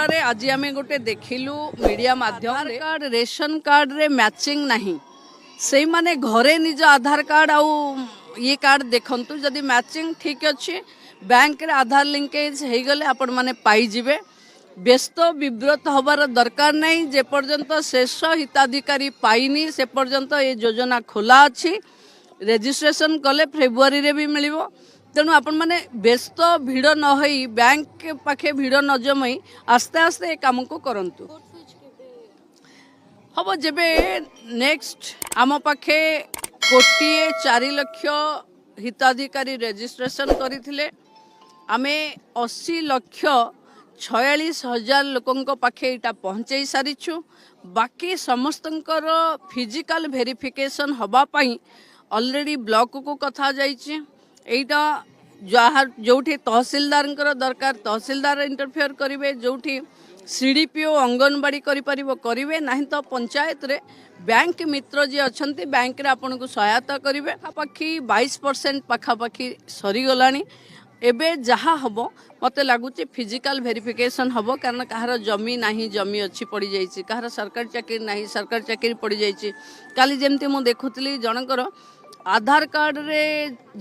ସୁଭଦ୍ରାରେ ଆଜି ଆମେ ଗୋଟେ ଦେଖିଲୁ ମିଡ଼ିଆ ମାଧ୍ୟମରେ, କାର୍ଡ ରେସନ କାର୍ଡରେ ମ୍ୟାଚିଂ ନାହିଁ। ସେଇମାନେ ଘରେ ନିଜ ଆଧାର କାର୍ଡ ଆଉ ଇଏ କାର୍ଡ ଦେଖନ୍ତୁ। ଯଦି ମ୍ୟାଚିଂ ଠିକ୍ ଅଛି, ବ୍ୟାଙ୍କରେ ଆଧାର ଲିଙ୍କେଜ ହେଇଗଲେ ଆପଣମାନେ ପାଇଯିବେ। ବ୍ୟସ୍ତ ବିବ୍ରତ ହେବାର ଦରକାର ନାହିଁ। ଯେପର୍ଯ୍ୟନ୍ତ ଶେଷ ହିତାଧିକାରୀ ପାଇନି, ସେ ପର୍ଯ୍ୟନ୍ତ ଏ ଯୋଜନା ଖୋଲା ଅଛି। ରେଜିଷ୍ଟ୍ରେସନ କଲେ ଫେବୃଆରୀରେ ବି ମିଳିବ। ତେଣୁ ଆପଣମାନେ ବ୍ୟସ୍ତ ଭିଡ଼ ନ ହେଇ, ବ୍ୟାଙ୍କ ପାଖେ ଭିଡ଼ ନ ଜମାଇ ଆସ୍ତେ ଆସ୍ତେ ଏ କାମକୁ କରନ୍ତୁ। ହବ ଯେବେ ନେକ୍ସଟ। ଆମ ପାଖେ 1 କୋଟି 4 ଲକ୍ଷ ହିତାଧିକାରୀ ରେଜିଷ୍ଟ୍ରେସନ କରିଥିଲେ। ଆମେ 80,46,000 ଲୋକଙ୍କ ପାଖେ ଏଇଟା ପହଞ୍ଚେଇ ସାରିଛୁ। ବାକି ସମସ୍ତଙ୍କର ଫିଜିକାଲ ଭେରିଫିକେସନ ହେବା ପାଇଁ ଅଲରେଡ଼ି ବ୍ଲକକୁ କଥା ଯାଇଛି। ଏଇଟା ଯାହା ଯେଉଁଠି ତହସିଲଦାରଙ୍କର ଦରକାର, ତହସିଲଦାର ଇଣ୍ଟରଫିୟର କରିବେ। ଯେଉଁଠି ସିଡିପିଓ, ଅଙ୍ଗନବାଡ଼ି କରିପାରିବ, କରିବେ। ନାହିଁ ତ ପଞ୍ଚାୟତରେ ବ୍ୟାଙ୍କ ମିତ୍ର ଯିଏ ଅଛନ୍ତି, ବ୍ୟାଙ୍କରେ ଆପଣଙ୍କୁ ସହାୟତା କରିବେ। ପାଖାପାଖି 22% ପାଖାପାଖି ସରିଗଲାଣି। ଏବେ ଯାହା ହେବ, ମୋତେ ଲାଗୁଛି ଫିଜିକାଲ ଭେରିଫିକେସନ ହେବ। କାରଣ କାହାର ଜମି ନାହିଁ, ଜମି ଅଛି ପଡ଼ିଯାଇଛି। କାହାର ସରକାରୀ ଚାକିରି ନାହିଁ, ସରକାରୀ ଚାକିରି ପଡ଼ିଯାଇଛି। କାଲି ଯେମିତି ମୁଁ ଦେଖୁଥିଲି, ଜଣଙ୍କର ଆଧାର କାର୍ଡ଼ରେ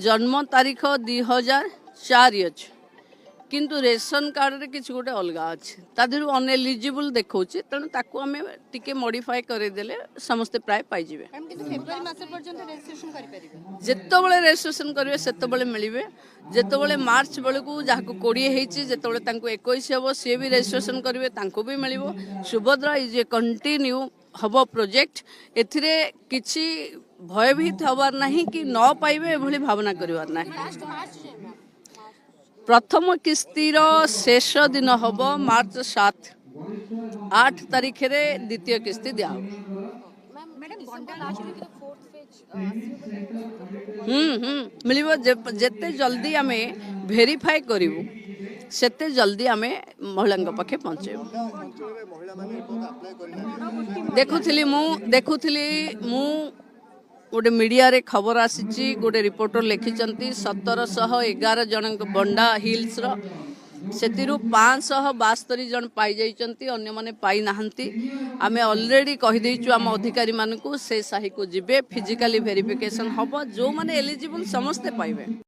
ଜନ୍ମ ତାରିଖ 2004 ଅଛି, କିନ୍ତୁ ରେସନ କାର୍ଡ଼ରେ କିଛି ଗୋଟେ ଅଲଗା ଅଛି। ତା ଦେହରୁ ଅନଏଲିଜିବୁଲ୍ ଦେଖାଉଛି। ତେଣୁ ତାକୁ ଆମେ ଟିକେ ମଡ଼ିଫାଏ କରିଦେଲେ ସମସ୍ତେ ପ୍ରାୟ ପାଇଯିବେ। ମ୍ୟାମ୍, କିନ୍ତୁ ଫେବୃଆରୀ ମାସ ପର୍ଯ୍ୟନ୍ତ ରେଜିଷ୍ଟ୍ରେସନ କରିପାରିବେ? ଯେତେବେଳେ ରେଜିଷ୍ଟ୍ରେସନ କରିବେ, ସେତେବେଳେ ମିଳିବେ। ଯେତେବେଳେ ମାର୍ଚ୍ଚ ବେଳକୁ ଯାହାକୁ 20 ହେଇଛି, ଯେତେବେଳେ ତାଙ୍କୁ 21 ହେବ, ସିଏ ବି ରେଜିଷ୍ଟ୍ରେସନ କରିବେ, ତାଙ୍କୁ ବି ମିଳିବ। ସୁଭଦ୍ରା is a continue ହବ ପ୍ରୋଜେକ୍ଟ। ଏଥିରେ କିଛି ଭୟଭୀତ ହେବାର ନାହିଁ କି ନ ପାଇବେ ଏଭଳି ଭାବନା କରିବାର ନାହିଁ। ଲାଷ୍ଟ ମାର୍ଚ୍ଚ ଯାଏଁ, ମ୍ୟାମ୍? ପ୍ରଥମ କିସ୍ତିର ଶେଷ ଦିନ ହେବ ମାର୍ଚ୍ଚ 7। 8 ତାରିଖରେ ଦ୍ୱିତୀୟ କିସ୍ତି ଦିଆହେବ। ମ୍ୟାଡ଼ାମ, ବଣ୍ଡା ଲାଷ୍ଟ ୱିକରେ ଫୋର୍ଥ ଫେଜ୍ ଆସିବ ବୋଲି? ହୁଁ, ମିଳିବ। ଯେତେ ଜଲ୍ଦି ଆମେ ଭେରିଫାଏ କରିବୁ, ସେତେ ଜଲ୍ଦି ଆମେ ମହିଳାଙ୍କ ପାଖେ ପହଞ୍ଚେଇବୁ। ଅଞ୍ଚଳରେ ମହିଳାମାନେ ଏପର୍ଯ୍ୟନ୍ତ ଆପ୍ଲାଏ କରିନାହାନ୍ତି। ଦେଖୁଥିଲି ମୁଁ ଗୋଟେ ମିଡ଼ିଆରେ ଖବର ଆସିଛି, ଗୋଟେ ରିପୋର୍ଟର ଲେଖିଛନ୍ତି, 1711 ଜଣଙ୍କ ବଣ୍ଡା ହିଲ୍ସର, ସେଥିରୁ 572 ଜଣ ପାଇଯାଇଛନ୍ତି, ଅନ୍ୟମାନେ ପାଇନାହାନ୍ତି। ଆମେ ଅଲରେଡ଼ି କହିଦେଇଛୁ ଆମ ଅଧିକାରୀମାନଙ୍କୁ, ସେ ସାହିକୁ ଯିବେ, ଫିଜିକାଲି ଭେରିଫିକେସନ ହେବ। ଯେଉଁମାନେ ଏଲିଜିବୁଲ୍ ସମସ୍ତେ ପାଇବେ।